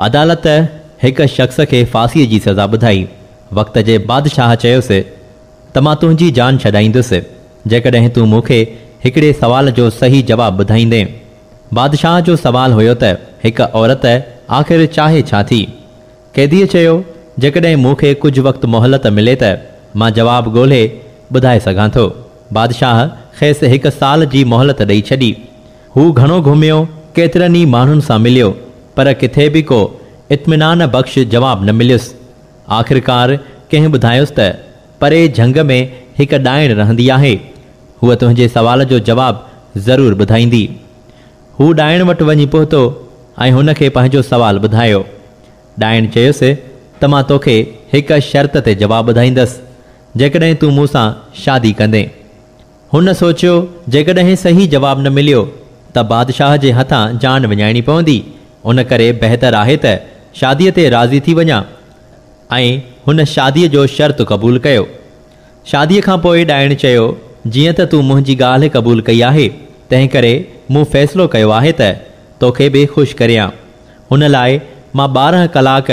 عدالت هڪ شخص کي ڦاسيء جي سزا ٻڌائي. وقت جي بادشاهه چيس ته مان تنهنجي جان ڇڏائيندس، جيڪڏهن تون مون کي هڪڙي سوال جو صحيح جواب ٻڌائيندين. بادشاهه جو سوال هيو ته هڪ عورت آخر چاهي ڇا ٿي؟ قيديء چيو، جيڪڏهن مون کي ڪجهه وقت مهلت ملي ته مان جواب ڳولهي ٻڌائي سگهان ٿو. بادشاهه کيس هڪ سال جي مهلت ڏئي ڇڏي. هو گهڻو گهميو، ڪيترن ئي ماڻهن سان مليو، پر ڪٿي به ڪو اطمينان بخش جواب نه مليس. آخرڪار ڪنهن ٻڌايس ته پري جهنگ ۾ هڪ ڏائڻ رهندي آهي، هوء تنهنجي سوال جو جواب ضرور ٻڌائيندي. هو ڏائڻ وٽ وڃي پهتو ۽ هن کي پنهنجو سوال ٻڌايو. ڏائڻ چيس ته مان توکي هڪ شرط تي جواب ٻڌائيندس، جيڪڏهن تون مون سان شادي ڪندين. هن سوچيو جيڪڏهن صحيح جواب نه مليو ته بادشاهه جي هٿان جان وڃائڻي پوندي، ان ڪري بهتر آهي ته شاديء تي راضي ٿي وڃان ۽ هن شاديء جو شرط قبول ڪيو. شاديء کان پوء ڏائڻ چيو، جيئن ته تون منهنجي ڳالهه قبول ڪئي آهي، تنهن ڪري مون فيصلو ڪيو آهي ته توکي به خوش ڪريان. ان لاء مان 12 ڪلاڪ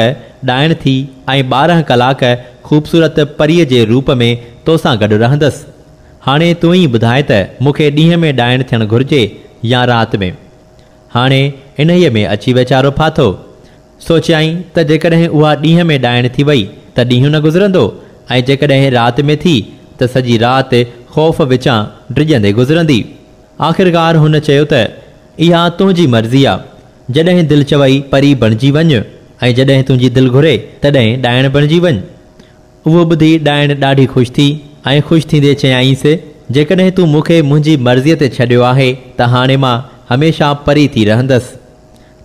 ڏائڻ ٿي ۽ 12 ڪلاڪ خوبصورت پريء جي روپ ۾ توسان گڏ رهندس. هاڻي تون ئي ٻڌاء ته مون کي ڏينهن ۾ ڏائڻ ٿيڻ گهرجي يا رات ۾؟ هاڻي انهيء ۾ اچي ويچارو ڦاٿو. سوچيائين ته جيڪڏهن اها ڏينهن ۾ ڏائڻ ٿي وئي ته ڏينهن نه گذرندو ۽ جيڪڏهن رات ۾ ٿي ته سڄي رات خوف وچان ڊڄندي گذرندي. آخرڪار هن چيو ته اها تنهنجي مرضي آ. جڏهن دل چوئي پري بڻجي وڃ ۽ جڏهن تنهنجي دل گهري تڏهن ڏائڻ بڻجي وڃ. اهو ٻڌي ڏائڻ ڏاڍي خوش ٿي ۽ خوش ٿيندي چيائينس، جيڪڏهن تون مون کي منهنجي مرضيء تي ڇڏيو آهي ته هاڻي مان هميشه پري ٿي رهندس.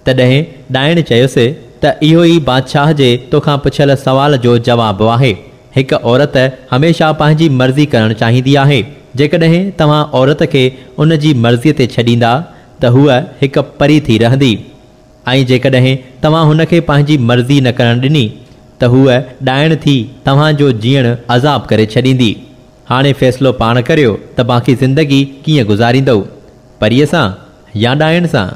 تڏهن ڏائڻ چيس ته اهو ئي بادشاهه جي توکان پڇيل سوال جو جواب آهي. هڪ عورت هميشه پنهنجي مرضي ڪرڻ چاهيندي آهي. جيڪڏهن توهان عورت کي ان جي مرضيء تي ڇڏيندا ته هوء هڪ پري ٿي رهندي ۽ جيڪڏهن توهان هن کي پنهنجي مرضي نه ڪرڻ ڏني ته هوء ڏائڻ ٿي توهان جو جيئڻ عذاب ڪري ڇڏيندي. هاڻي فيصلو پاڻ ڪريو ته باقي زندگي ڪيئن گذاريندؤ، پريء سان يا ڏائڻ سان؟